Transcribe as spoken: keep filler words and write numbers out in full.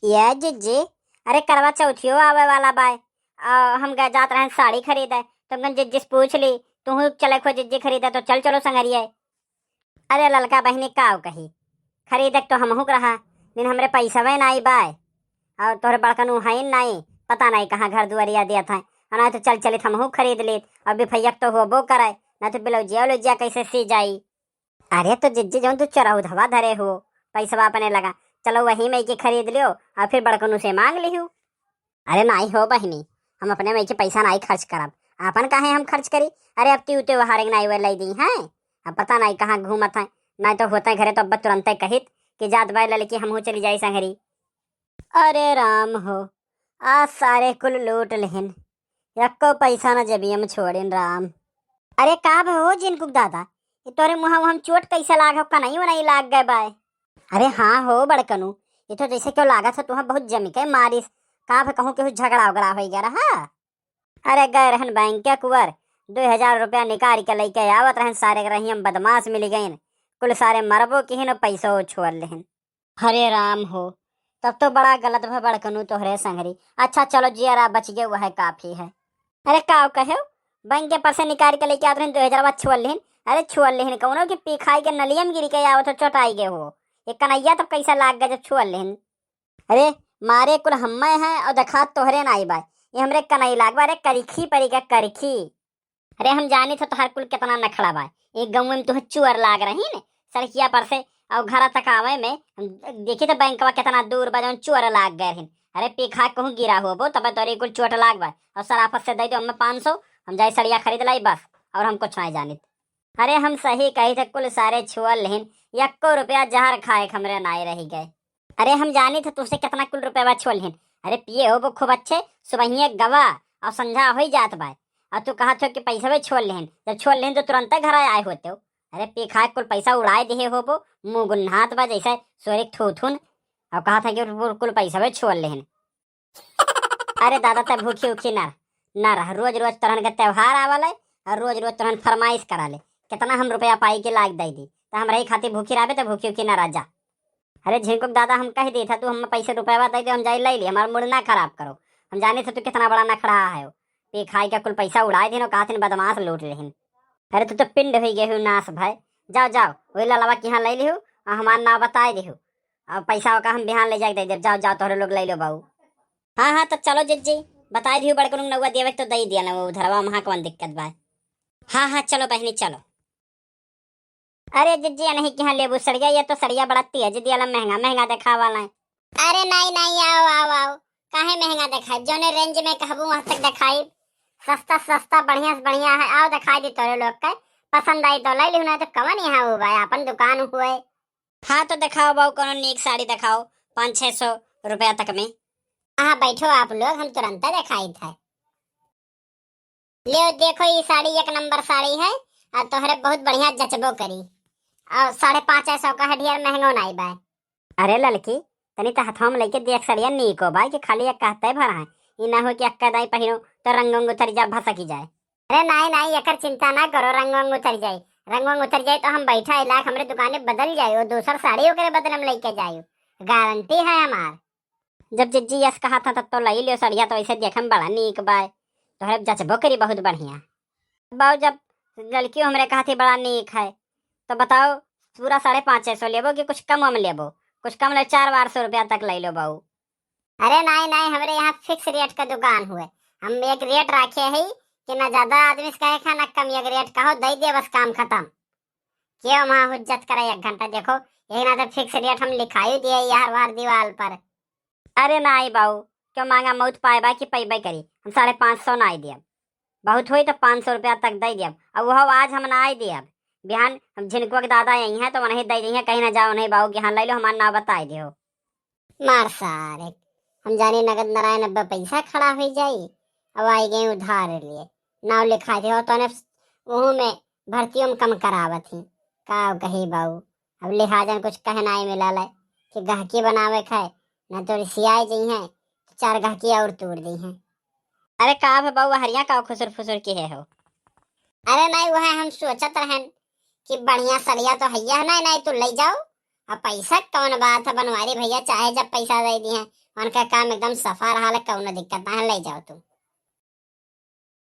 ये जिज्जी, अरे करवा चौथियो आवे वाला बाय, आ, हम गए जात रहन साड़ी खरीदे, तो हम जिज्जी से पूछ ली, तुहू चले खो जिज्जी खरीदे, तो चल चलो संगरिया। अरे ललका बहिनी, काव कही, खरीदे तो हमहू के रहा, लेकिन हमरे पैसवे नाई बाय, और तोहरे बड़कनू हईन नाई, पता नाई कहाँ घर दुआरिया दिया था, और नाई तो चल चलित हमहू खरीद लेत, और बिफैया के तो होबो करे, ना तो ब्लाउजिया उलौजिया कैसे सी जाई। अरे तो जिज्जी, जौन तू चरौधवा धरे हो, पैसवा अपने लगा, चलो वही में के खरीद लियो और फिर बड़कनू से मांग लिहू। अरे नाई हो बहिनी, हम अपने में के पैसा नाई खर्च करब, आपन काहे हम खर्च करी? अरे अब ती उते वहारे नाई वे लई दी हैं, अब पता नाई कहाँ घूमत हैं, नाई तो होते घरे तो अब तुरंते कहित कि जात बाय ललकी, हमहू चली जाई संगरी। अरे राम हो, आज सारे कुल लूट लेहिन, यक्को पैसा न जेबिया में छोड़िन राम। अरे का भा हो जिनकुक दादा, ये तोरे मुँह हम चोट कैसे लाग हो, कनई उनई लाग गए बाय? अरे हाँ हो बड़कनू, ये तो जैसे क्यों लागत है तुहा बहुत जमी के मारिस, का भा कहूँ केहू झगड़ा उगड़ा हो गया रहा? अरे गए रहन बैंक के कुवर, दो हजार रुपया निकाल के लेके आवत रहन, सारे के रही हम बदमाश मिल गइन, कुल सारे मरबो किहिन और पैसो छोड़ लेहिन। हरे राम हो, तब तो बड़ा गलत भा बड़कनू तोहरे संगरी। अच्छा चलो जियरा बच गए, वह काफी है। अरे का कहे, बैंक के पर्स निकाल के लेके आवत रहन, दो हजार छोड़ लेहिन। अरे छोड़ लेहिन कौनो की पी खाई के नलियम गिर के आवत हो, चोटाई गए हो। ये कनैया तब कैसा लाग गए जब छोड़ लेहिन। अरे मारे कुल हम्मे हैं और देखात तोहरे नाई बा, ये हमरे कनई लाग बा। अरे करिखी परी का करिखी। अरे हम जानी थे तोहार कुल कितना नखड़ा बा। एक गाँव में तुहे चुअर लाग रही न, सड़किया पर से और घरा तक आवे में, हम देखी तो बैंकवा कितना दूर बा, जौन चुअर लाग गए रही। अरे पी खा कहूँ गिरा होबो, तबे तोरे कुल चोट लाग बा। और सराफत से दे दो हमें पाँच सौ, हम जाई सड़िया खरीद लाई बस, और हम कुछ नहीं जानित। अरे हम सही कही थे, कुल सारे छुअल लेहिन, यक्को रुपया जहर खाए के हमरे नाई रही गए। अरे हम जानी थे तुझसे कितना कुल रुपया छुअल लेहिन। अरे पिए हो वो खूब अच्छे, सुबहिए गवा और संझा हो ही जात बा, और तू कहा थो कि पैसा भी छुअल लेहिन। जब छुअल लेहिन तो तुरंते घर आए होते हो। अरे पी खा कुल पैसा उड़ाए दिए हो वो, मुँह गुन्हात बा जैसे सोरे के थूथुन, और कहा था कि वो कुल पैसा भी छुअल लेहिन। अरे दादा, तै भूखी उखी ना, ना रह, रोज रोज तोहन के त्योहार आवल है और रोज रोज तोहन फरमाइश करा ले। कितना हम रुपया पाई के लाग दे दी, तो हम रही खातिर भूखी रहबे, तो भूखी उखी ना रह जा। अरे झिनकुक दादा, हम कह दी था, तू हम पैसे रुपया दे दे, हम जाई ले ली, हमारा मूड ना खराब करो। हम जाने थे तू कितना बड़ा नखड़ा है हो, पी खाई के कुल पैसा उड़ाए दिन, कहा दिन बदमाश लूट लेहिन। अरे तू तो पिंड हुई गए हो नाश भाई, जाओ जाओ, वही ललवा के यहाँ ले लिहो और हमार नाव बताए दिहो, और पैसा का हम बिहान ले जाके दे देब। जाओ जाओ, तोहरे लोग ले लो बाऊ। हाँ हाँ, तो चलो जिज्जी, बताई दियो बड़कनू नौवा देवे के तो दे दिया ना, वो उधरवा महा कौन दिक्कत बा। हाँ हाँ, चलो बहिनी चलो। अरे जिज्जी, नहीं कि हाँ लेबू सड़िया, ये तो सड़िया बड़ा तेज दियाला, महंगा महंगा देखावाला है। अरे नहीं नहीं, आओ आओ आओ, काहे महंगा देखाई, जोने रेंज में कहबू वहाँ तक देखाई, सस्ता सस्ता बढ़िया से बढ़िया है, आओ देखाई दी तोरे लोग के, पसंद आई तो ले लिहू, ना तो कवन यहाँ वो बा, अपन दुकान हुए। हाँ तो देखाओ बाऊ, कोनो नीक साड़ी देखाओ, पाँच छः सौ रुपया तक में। हाँ बैठो आप लोग, हम तुरंत देखाई था। ले देखो, ये साड़ी एक नंबर साड़ी है और तोहरे बहुत बढ़िया जचबो करी, और साढ़े पाँच सौ का है, ढेर महंगो नाई बा। अरे ललकी, तनी तो हथवा में लेके देख सड़िया नीको बा कि खाली एक कहते भर है, ई ना हो कि अक्का दाई पहिरो तो रंग उंग उतरी जा, भसकी जाए। अरे नाई नाई, एकर चिंता ना करो, रंग वंग उतर जाई, रंग वंग उतर जाई तो हम बैठा इलाक हमरे दुकाने बदल जाई, वो दूसर साड़ी ओकरे बदले में लेके जाई, गारंटी है हमार। जब जिज्जी यस कहा था तब तो लई लियो सड़िया, तो ऐसे देखे में बड़ा नीक बाय, तोहरे जचबो करी बहुत बढ़िया। बाऊ जब लड़कियों हमरे कहा थी बड़ा नीक है, तो बताओ पूरा साढ़े पाँच सौ लेबो कि कुछ कम वम लेबो? कुछ कम ले, चार बार सौ रुपया तक ले लो बाऊ। अरे नाई नाई, हमरे यहाँ फिक्स रेट का दुकान हुए, हम एक रेट रखे है कि ना ज्यादा आदमी से कहे का ना कम, एक रेट कहो दे दे, बस काम खत्म। क्यों वहाँ हुज्जत करे एक घंटा, देखो यही ना तो फिक्स रेट हम लिखाई दिए यार वार दीवाल पर। अरे नाई बाऊ, क्यों मांगा मौत पाए बा कि पैबे करी, हम साढ़े पाँच सौ नाई दियब, बहुत होई तो पाँच सौ रुपया तक दे दियब, अब वह आज हम नाई दियब, बिहान हम झिनकुआ के दादा यही हैं तो उन्हें दे दी हैं, कहीं ना जाओ नहीं बाऊ कि हाँ ले लो, हमारा नाव बताए दियो। मार सारे, हम जाने नगद नारायण अब्बा पैसा खड़ा हो जाई, अब आई गए उधार लिए, नाव लिखा दे हो तो ने वहू में भर्तियों में कम करावत ही, का कही बाऊ, अब लिहाजन कुछ कहना ही मिला ले कि गहकी बनावे खाए, ना तो रिसियाए जई हैं, तो चार गहकी और तोड़ दी हैं। अरे का भे बाऊ, हरिया का खुसुर फुसुर किहे हो? अरे नहीं, वह हम सोचत रहन कि बढ़िया सड़िया तो हैया है, नहीं, नहीं, तू ले जाओ। अब पैसा कौन बात है बनवारी भैया, चाहे जब पैसा दे दी हैं, उनका काम एकदम सफा रहा, कौनो दिक्कत ना है, ले जाओ तू।